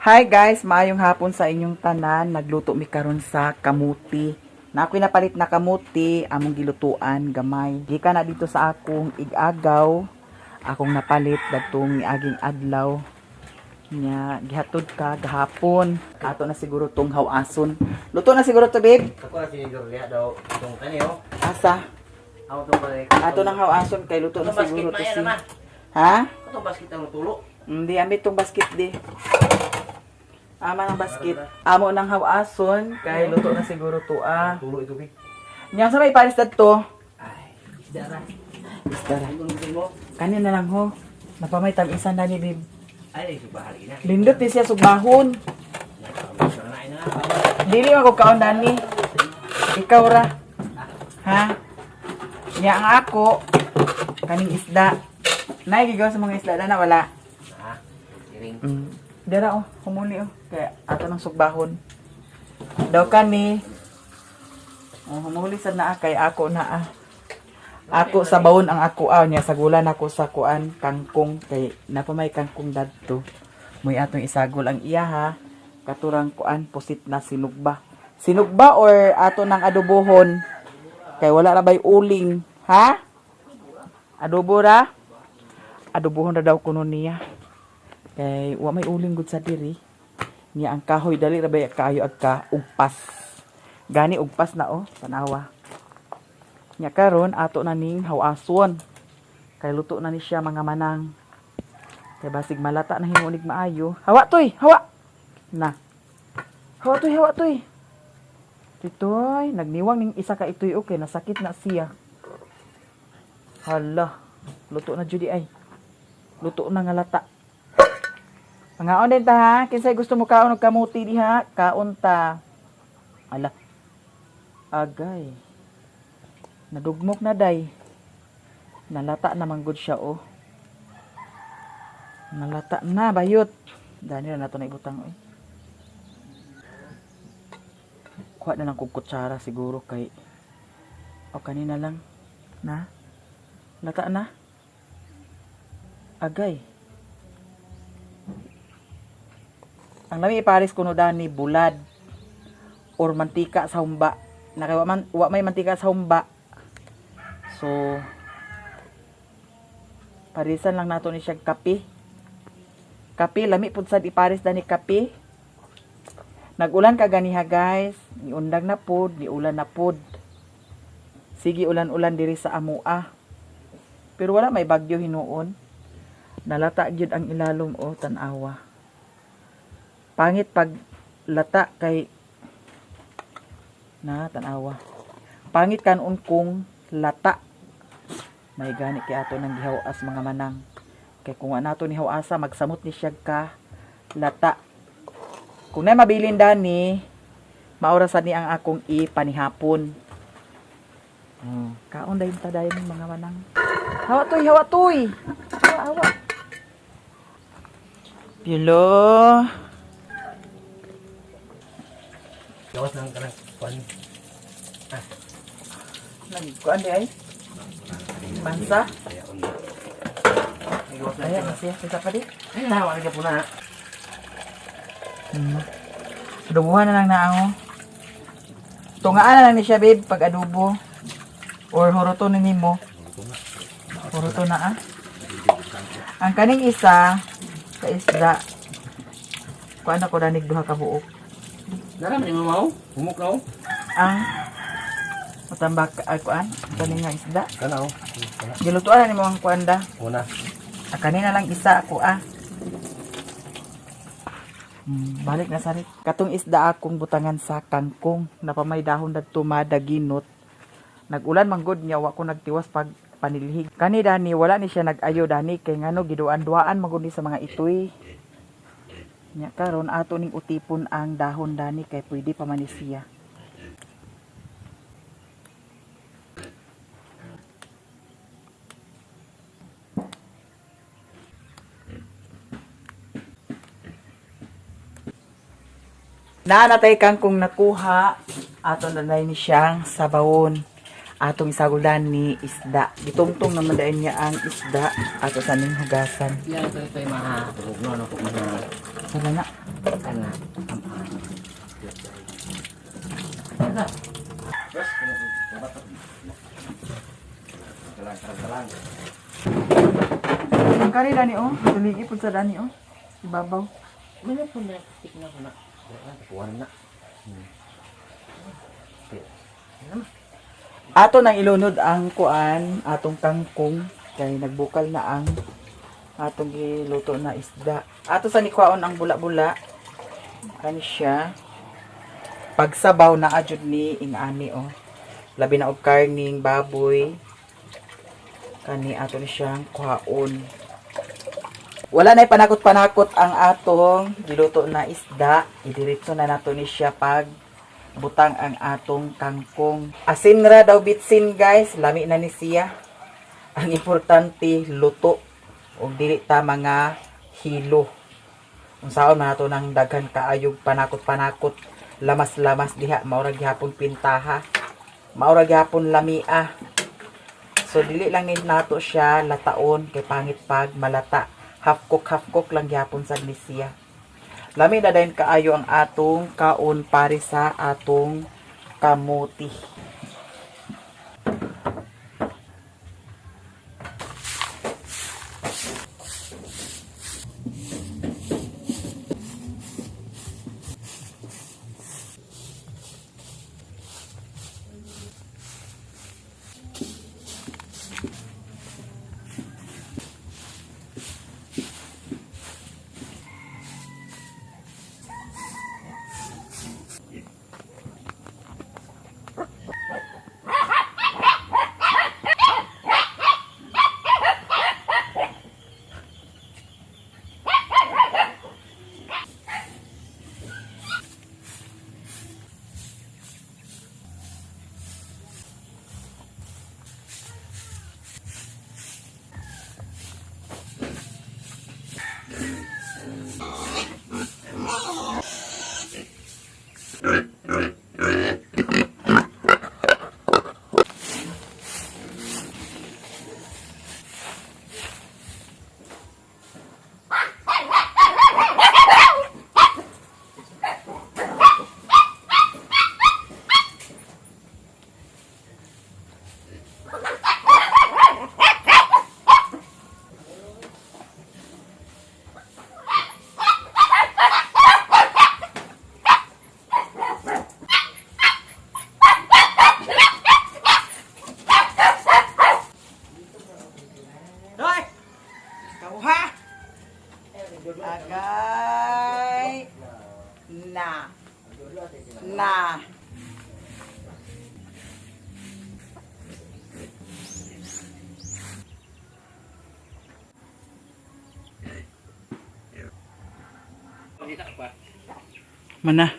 Hi guys, maayong hapon sa inyong tanan. Nagluto mi karon sa kamuti. Na ako'y napalit na kamuti, among gilutuan gamay. Gikan na dito sa akong igagaw, akong napalit dadtong niaging adlaw. Nya gihatod ka gahapon. Ato na siguro tong hawason. Luto na siguro to, babe. Ako na sinidor liya daw itong kani oh. Asa? Ako itong kani. Ato nang hawason kay luto na Itong basket siguro to na yan si. naman. Ha? Itong basket ang tulo. Hindi, amit tong basket di. Ama ng basket. Amo ng hawason kay luto na siguro to ah. Tulo ito bi. Nya sa may paris dadto. Ay, isda ra. Isda ra. Ang gusto mo? Kanin na lang ho. Napamay tamisan na ni babe. Ay, subahali na. Lindot ni siya sugbahon. Na na. Dili man ko kaon dani. Ikaw ra. Ha? Nya ang ako kaning isda. Nay gigaw sa mga isda na wala. Ha? Iring. Dara oh, humuli oh. Kaya ato ng sugbahon. Daw kani. Oh, humuli sad na kay ako na ah. Ako sa bawon ang ako ah niya sagulan ako sa kuan kangkong kay napamay kangkong dadto. Moy atong isagol ang iya ha. Katurang kuan pusit na sinugba. Sinugba or ato ng adobohon. Kay wala ra bay uling, ha? Adobo ra? Adobohon ra daw kuno niya. Kay wa may uling gud sa diri. Niya ang kahoy dali ra bay kaayo ag ka ugpas. Gani ugpas na oh, tanawa. Nya karon ato na ning hawason. Kay luto na ni siya mga manang. Kay basig malata na himunig maayo. Hawa toy, hawa. Na. Hawa toy, hawa toy. Titoy, nagniwang ning isa ka itoy okay, nasakit na siya. Hala, luto na jud di ay. Luto na nga lata. Mangaon din ta ha. Kinsay gusto mo kaon og kamuti diha, kaon ta. Ala. Agay. Nadugmok na day. Nalata na manggod siya oh. Nalata na bayot. Dani na nato na ibutang oy. Kuha na lang kog kutsara siguro kay o kanina lang na. Lata na. Agay. Ang lami ipares kuno dani bulad or mantika sa humba. Nakawa man wa may mantika sa humba. So parisan lang nato ni siya kape. Kape lami pud sad ipares dani kape. Nagulan ka ganiha guys, niundag na pod, niulan na pod. Sige ulan-ulan diri sa amoa. Pero wala may bagyo hinuon. Nalata gyud ang ilalom o tan-awa. Pangit pag lata kay na tanawa. Pangit kanon kung lata. May gani kay ato nang gihawas mga manang. Kay kung wa nato ni hawasa magsamot ni siya ka lata. Kung na mabilin dani, maora sad ni ang akong ipanihapon. Oh, kaon dayon ta dayon mga manang. Hawa toy, hawa toy. Hawa, hawa. Pilo. Gawas lang kanang kwan. Nagkuan di ay? Mansa? Kaya on. Gawas lang. Ayan, siya. Sisa pa di. Ay, na wala ka puna. Adobuhan na lang na ako. Tungaan na lang ni siya, babe, pag adobo. Or huruto na nimo. Huruto na ah. Ang kaning isa, sa isda, kuan ako danig duha ka buok. Dara man mo mao. Humok na oh. Ang matambak ay kuan, kaning nga isda. Kana oh. Kana. Gilutuan na nimo ang kuan da. Una. Ah, kanina lang isa ako ah. Balik na sarit. Katong isda akong butangan sa kangkong. Napamay dahon dadto madaginot. Nagulan man gud niya wa ko nagtiwas pag panilhig. Kani dani wala ni siya nag-ayo dani kay ngano giduan-duaan man gud ni sa mga itoy. Nya karon ato ning utipon ang dahon dani kay pwede pa man ni siya. Naanatay kang kung nakuha ato na ni siyang sabawon. Atong isagol ni isda. Gitungtong naman dahil niya ang isda ato sa ning hugasan. Yan ito ito yung mga tubog no ano po mga Sala na. Kana. Am-am. Terus, kalang. Ang kani dani oh, tuligi pud sa dani oh. Ibabaw. Mana po na tik na ko na. Kuha na. Ato nang ilunod ang kuan, atong kangkong kay nagbukal na ang atong giluto na isda. Ato sa nikwaon ang bula-bula. Kani siya. Pagsabaw na ajud ni ingani oh. Labi na og karning baboy. Kani ato ni siyang kuhaon. Wala na panakot-panakot ang atong giluto na isda. Idiretso na nato ni siya pag butang ang atong kangkong. Asin ra daw bitsin guys, lami na ni siya. Ang importante luto ug dili ta mga hilo. Unsaon man nato nang daghan kaayog panakot-panakot, lamas-lamas diha mao ra gihapon pintaha. Mao ra gihapon lamia. So dili lang ni nato siya lataon kay pangit pag malata. Half cook lang gihapon sad ni siya. Lami na dayon kaayo ang atong kaon pare sa atong kamuti. Hoy! Kauha! Agay! Na! Na! Mana?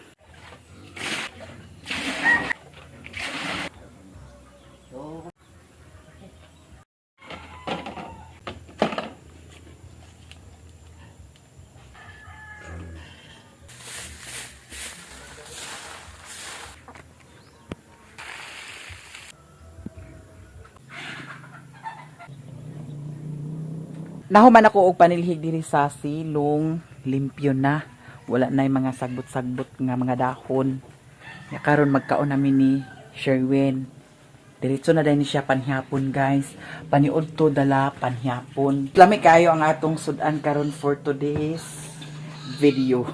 Nahuman ako og panilhig diri sa silong, limpyo na. Wala na yung mga sagbot-sagbot nga mga dahon. Ya karon magkaon nami ni Sherwin. Diretso na din siya panhapon guys. Paniud to dala panhapon. Lami kayo ang atong sudan karon for today's video.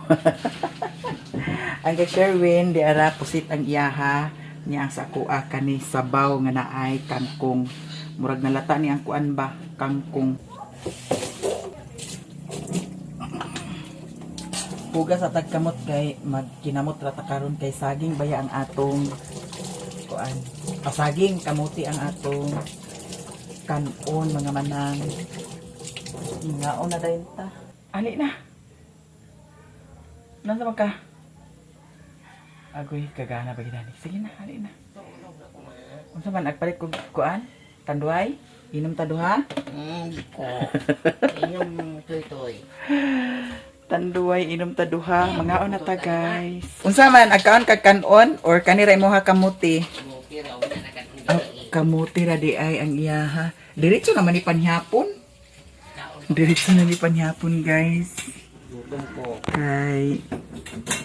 Ang kay Sherwin di ara pusit ang iyaha niya ang sa akoa kani sabaw nga naay kangkong. Murag nalata ni ang kuan ba kangkong. Hugas at tagkamot kay magkinamot ra ta karon kay saging baya ang atong kuan. Pasaging kamuti ang atong kanon mga manang. Ngaon na dayon ta. Ali na. Nasa man ka? Agoy, kagana ba gidani? Sige na, ali na. Unsa man agpalit kog kuan? Tanduay? Inom ta duha? Hindi ko. Inyong toy-toy. Tanduay, inom ta duha. Mangaon na ta, guys. Unsa man agkaon kag kanon or kanira imoha kamuti? Muti raw na nakan. Ah, kamuti ra di ay ang iyaha. Diretso naman ni panhapon. Diretso na ni panhapon, guys. Gutom ko. Kay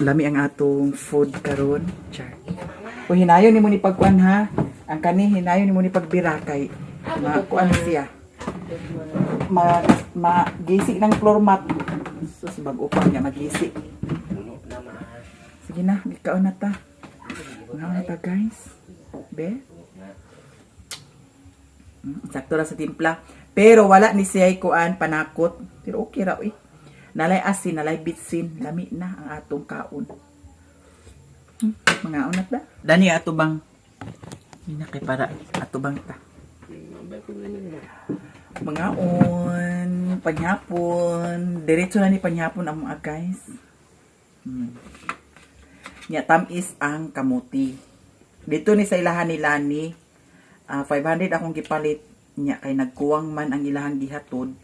lami ang atong food karon. Char. O hinayon nimo ni pagkuan ha. Ang kani hinayon nimo ni pagbira kay makuan siya. Ma magisi ng floor mat. Sus, bag-o pa niya magisi. Puno na ma. Sige na, gikaon na ta. Ngaon na ta, guys. Be? Sakto ra sa timpla. Pero wala ni siya kuan panakot. Pero okay ra uy. Nalay asin, nalay bitsin, lami na ang atong kaon. Mga unat ba? Dani ato bang Hindi na kay para ato bang ta. Mga on, panyapon, diretso na ni panyapon ang mga guys. Nya tamis ang kamuti. Dito ni sa ilahan ni Lani, 500 akong gipalit nya kay nagkuwang man ang ilahang gihatod.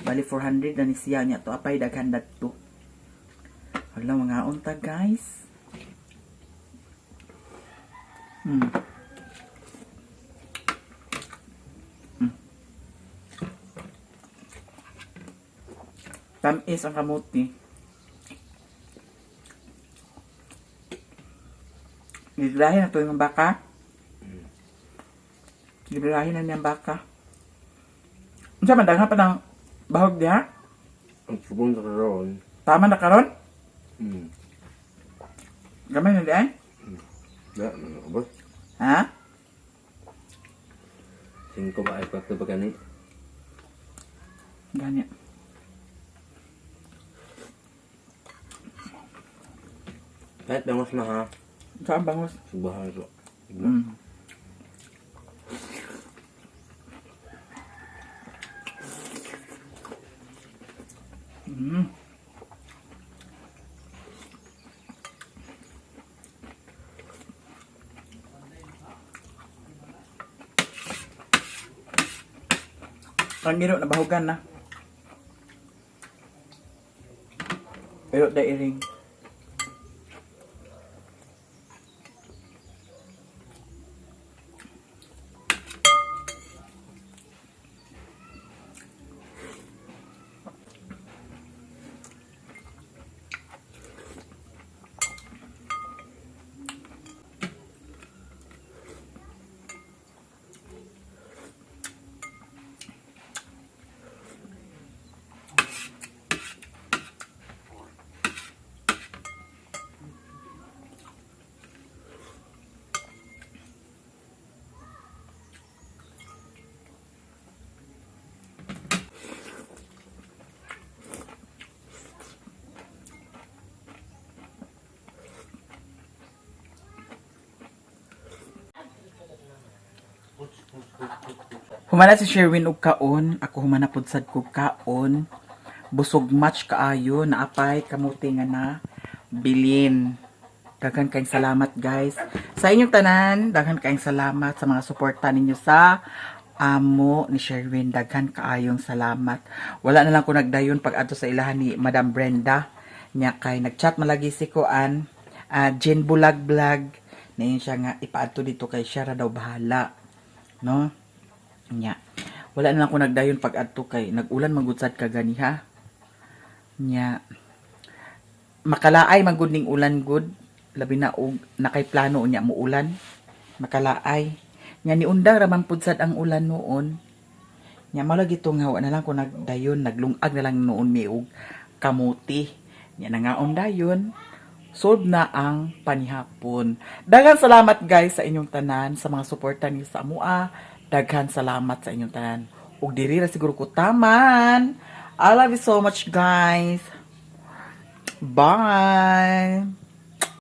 Bali 400 na ni siya nya to apay daghan dadto. Hala, mga unta, guys. Tamis ang kamuti. Gibrahin na to yung baka. Gibrahin na niyang baka. Unsa man daghan pa ng bahog diha? Ang subong sa karon. Tama na karon? Hmm. Gamay na di ay? Da, mga ubos. Ha? Singko ba ay kwatro ba gani? Gani. Kahit bangos na ha. Saan bangos? Subahan ko. Ang gino, nabahugan na. Pero da iring. Humana si Sherwin og kaon, ako humana pud sad ko kaon. Busog match kaayo, naapay kamuti nga na bilin. Daghan kayong salamat, guys. Sa inyong tanan, daghan kayong salamat sa mga suporta ninyo sa amo ni Sherwin. Daghan kaayong salamat. Wala na lang ko nagdayon pag adto sa ilahan ni Madam Brenda. Nya kay nagchat malagi si Kuan, Jen Bulag Vlog. Nayon siya nga ipaadto dito kay siya ra daw bahala. No? Nya. Wala na lang ko nagdayon pag adto kay nag-ulan man gud sad kaganiha. Nya. Makalaay man gud ning ulan gud, labi na og nakay plano unya mo ulan. Makalaay. Nya niundang ra man pud sad ang ulan noon. Nya mao lagi to nga wa na lang ko nagdayon, naglungag na lang noon mi og kamuti. Nya nangaon dayon. Solve na ang panihapon. Daghan salamat, guys, sa inyong tanan, sa mga suporta niyo sa amua. Daghan salamat sa inyong tanan. Ug diri ra siguro ko taman. I love you so much, guys. Bye.